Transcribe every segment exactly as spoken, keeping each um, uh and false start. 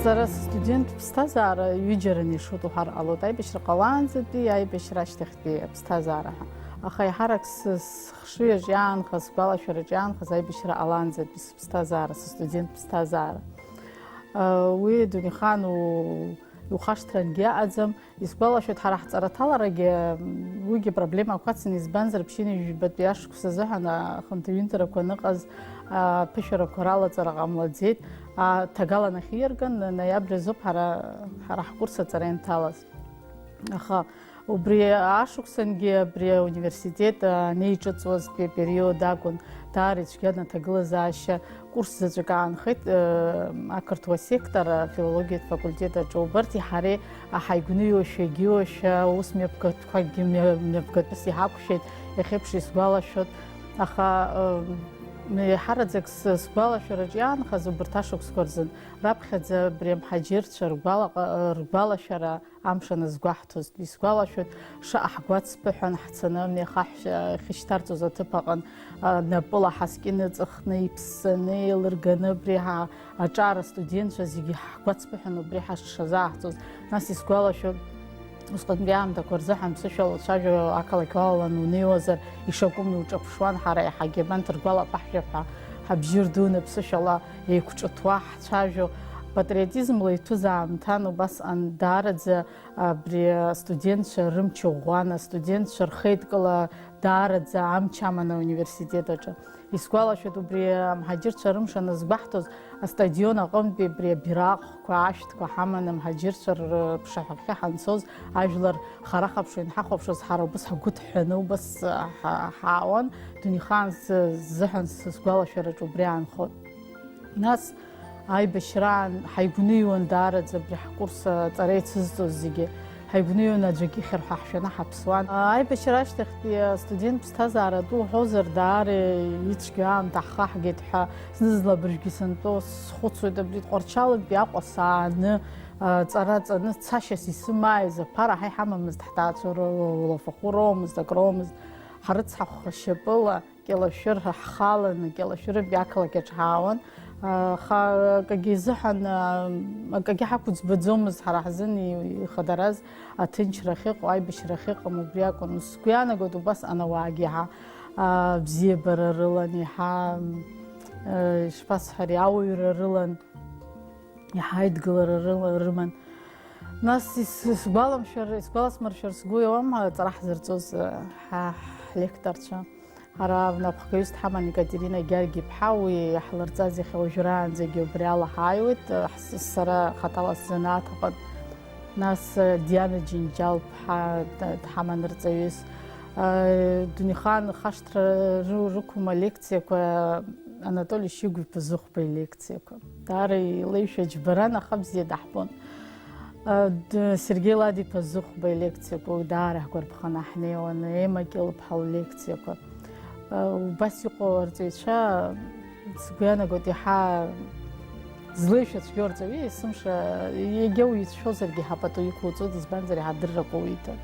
Сара сыстудент ԥсҭазаара ҩыџьараны ишутәу ҳәар ҟалоит, аибашьра ҟалаанӡатәи, аибашьра ашьҭахьтәи аԥсҭазаара ҳәа. Аха еиҳарак сы-, схшыҩаҿ иаанхаз, сгәалашәараҿ иаанхаз аибашьра ҟалаанӡатәи сыԥсҭазаара, сыстудент ԥсҭазаара. Уи адунеихаан у-, иухашҭрангьы аӡам. Исгәалашәоит, ҳара ҳҵараҭаларагьы, м, уигьы проблемақәа ацын, избанзар, ԥшьынҩажәи жәбатәи ашықәс азыҳәан ахынҭаҩынҭарақәа аныҟаз, а, аԥышәарақәа ралаҵара ҟамлаӡеит. А, ҭагалан ахьиарган, ноиабр азоуп ҳара, ҳара ҳкурс аҵара ианҭалаз. Аха убри ашықәсангьы абри ауниверситет анеиҿыҵуазтәи апериод акәын, даара ицәгьан аҭагылазаашьа. Курс заҵәык аанхеит, э, ақырҭуа сектор, афилологиатә факультет аҿы. Убарҭи ҳареи ҳаигәныҩуашәа, егьиуашәа, ус мҩаԥгатәқәакгьы мҩа-, мҩаԥгатәыс иҳақәшәеит, иахьеиԥш исгәалашәоит. Аха, э, еиҳараӡак с-, сгәалашәараҿы иаанхаз убарҭ ашықәсқәа рзын, раԥхьаӡа абри амҳаџьырцәа ргәалаҟа-, ргәалашәара, амш аназгәаҳҭоз, исгәалашәоит, шаҟа ҳгәацԥыҳәан ҳцаны, мҩахаҳәшьа ахьышьҭарҵоз аҭыԥ аҟын, а, напыла ҳаскьын ыҵыхны, иԥссаны, еилырганы, абри ҳа-, аҿар астудентцәа зегьы ҳгәацԥыҳәан убри ҳашшазааҳҵоз. Нас исгәалашәоит, усҟантәи аамҭақәа рзы ҳамԥсышәала уцәажәо, ақалақь уалаланы унеиуазар, ишакәым иуҿаԥшуан, ҳара еиҳагьы абанҭ ргәалаҟа ҳжәап ҳәа ҳабжьы рдуны ԥсышәала еиқәҿыҭуа ҳцәажәо, патриотизмла иҭәыз аамҭан убасҟан даараӡа абри астудентцәа рымч ӷәӷәан, астудентцәа рхеидкыла даараӡа амч аман ауниверситет аҿы. Исгәалашәоит, убри амҳаџьырцәа рымш аназгәаҳҭоз, астадион аҟынтәи абри абираҟқәа, ашәҭқәа ҳаманы амҳаџьырцәа рыԥшаҳәахьы ҳанцоз, ажәлар харахаԥшуа инҳахәаԥшуаз, ҳара убас ҳгәы ҭҳәаны, убас ҳа-, ҳаауан. Дунеихаан сзыҳәан сгәалашәараҿы убри аанхоит. Нас аибашьраан ҳаигәныҩуан даараӡа абри ҳкурс аҵара ицызҵоз зегьы. Ҳаигәныҩуан аӡәгьы ихьыр ҳәа ҳшәаны ҳаԥсуан. Аибашьра ашьҭахьтәи астудент ԥсҭазаара атәы уҳәозар, даара ицәгьоу аамҭа ҳхаҳгеит ҳәа зны-зынла абыржәгьы сынтәо схәыцуеит, абри Тҟәарчалынтәи Аҟәа сааны, аҵара ҵаны цашьас исымааиз аԥара ҳа иҳамамызт, ҳҭаацәа р-, улафахәы роумызт, акроумызт, ҳрыцҳахәха шьапыла. Кьалашәыр ҳхаланы, Кьалашәыртәи ақалақь аҿы ҳаауан. Аха акагьы изыҳәан, акагьы ҳақәӡбаӡомызт ҳара ҳзын ихадараз аҭынчра ахьыҟоу, аибашьра ахьыҟам убри акәын. Сгәы иаанагоит, убасҟан ауаагьы иаҳа, а, бзиабара рылан, иаҳа, а, ишԥасҳәари, ауаҩра рылан. Иаҳа аидгылара рыла-, рыман. Нас ис-, сгәаламшәар, исгәаласмыршәар сгәы иауам, аҵара ҳзырҵоз, ҳа, ҳлекторцәа. Ҳара внапхгаҩыс дҳаман Екатерина Гьаргь-иԥҳа, уи иаҳлырҵаз иахьа уажәраанӡагьы убри ала ҳааиуеит, ҳс-, сара хаҭала сзанааҭ аҟынтә. Нас, Диана Џьынџьал-ԥҳа д-, дҳаман рҵаҩыс. Дунеихаан хашҭра ры-, рықәым алекциақәа, Анатоли Шьыгә-иԥа Зыхәба илекциақәа. Даара илеишәа џьбаран, аха бзиа даҳбон. А, д-, Сергеи Ладиԥа Зыхәба илекциақәа даара ҳгәарԥханы ҳнеиуан, Ема Кьылԥҳа ллекциақәа. А, убас иҟоу арҵаҩцәа, сгәы иаанагоит, иаҳа злеишәа цәгьоу арҵаҩы есымша, егьа уицәшәозаргьы иаҳа пату иқәуҵоит, избанзар, иаҳа адыррақәа уиҭоит.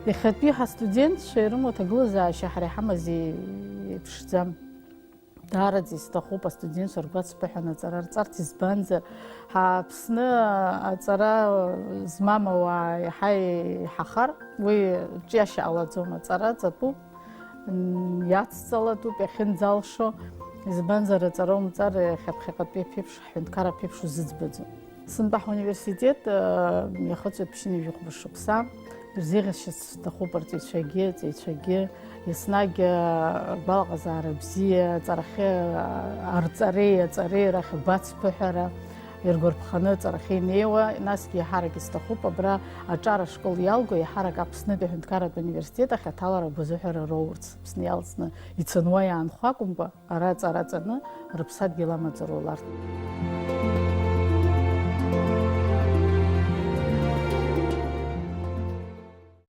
Иахьатәи ҳастудентцәа ирымоу аҭагылазаашьа ҳара иҳамаз еиԥшӡам. Даараӡа исҭахуп астудентцәа ргәацԥыҳәа аҵара рҵарц, избанзар, Аԥсны аҵара змам ауаа иаҳа иҳахар, уи ҿиашьа ҟалаӡом, аҵара ҵатәуп, м, иацҵалатәуп иахьынӡалшо, избанзар, аҵара умҵар, иахьа ԥхьаҟатәи аԥеиԥш, ҳҳәынҭқарра аԥеиԥш узыӡбаӡом. Сынтәа ҳуниверситет, э, иахыҵуеит ԥшьынҩажәи хәба шықәса. Ирзеиӷьасшьарц сҭахуп арҵаҩцәагьы, аҵаҩцәагьы, еснагь, э, ргәалаҟазаара бзиа, аҵарахьы, э, арҵареи аҵареи рахь агәацԥыҳәара, иргәарԥханы аҵарахьы инеиуа, насгьы еиҳарак исҭахуп абра аҿар ашкол иалго, еиҳарак Аԥснытәи аҳәынҭқарратә университет ахь аҭалара агәазыҳәара роурц, Аԥсны иалҵны ицаны уа иаанхо акәымкәа, ара аҵара ҵаны, рыԥсадгьыл амаҵ руларҭ.